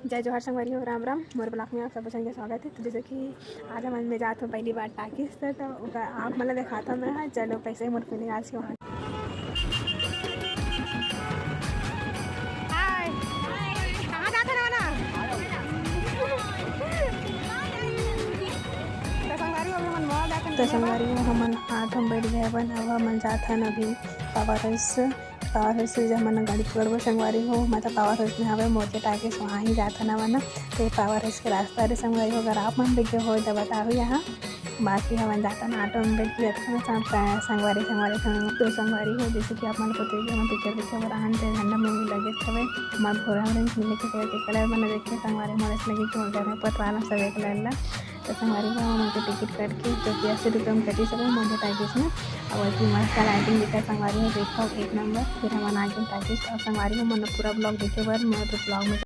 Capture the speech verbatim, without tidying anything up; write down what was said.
जय जोहार संगवारी हो, राम राम। मोर vlog में आप सब झन के स्वागत है। तो जैसे कि आज हमन में जात हन पहली बार टाकीज, तो, तो ओकर आप मन ला देखात हन मैं हा। चलो, कैसे मोर feeling आज के वहाँ। हाय। कहाँ जात हन ना? तो संगवारी हो, हमन mall जात हन। तो संगवारी हो, हमन auto में बैठ गए हवन। अब हमन जात हन अभी पावर हाउस। पावर हाउस से हमन गाड़ी पकड़बो संगवारी हो, मतलब पावर हाउस में हवे मोर के टाकीज, वहाँ ही जात हन हमन। तो ये पावर हाउस के रास्ता रे संगवारी हो, अगर आप मन भी गे हो तो बताओ यहाँ। बाकी हमन जात हन auto में बैठ के जात हन संग-, संगवारी, संगवारी संग। तो संगवारी हो, जैसे कि आप मन को देखिए, हमन picture देखे बर आन ते झंडा में भी लगे हवे, हमर भोरा orange मिले के कलर के colour मन देखे संगवारी, मोर ऐसे लगे कि मोर घर में पटवाना सब एक colour ला। तो संगवारी हो, हमन के टिकट कट के जो कि अस्सी रुपये में कटिस हवे मोर टाकीज में। और वैसे मस्त lighting दिखा संगवारी हो, देखो एक नंबर। फिर हमन आ गे टाकीज। और संगवारी हो, मन पूरा vlog देखे बर मोर तो vlog में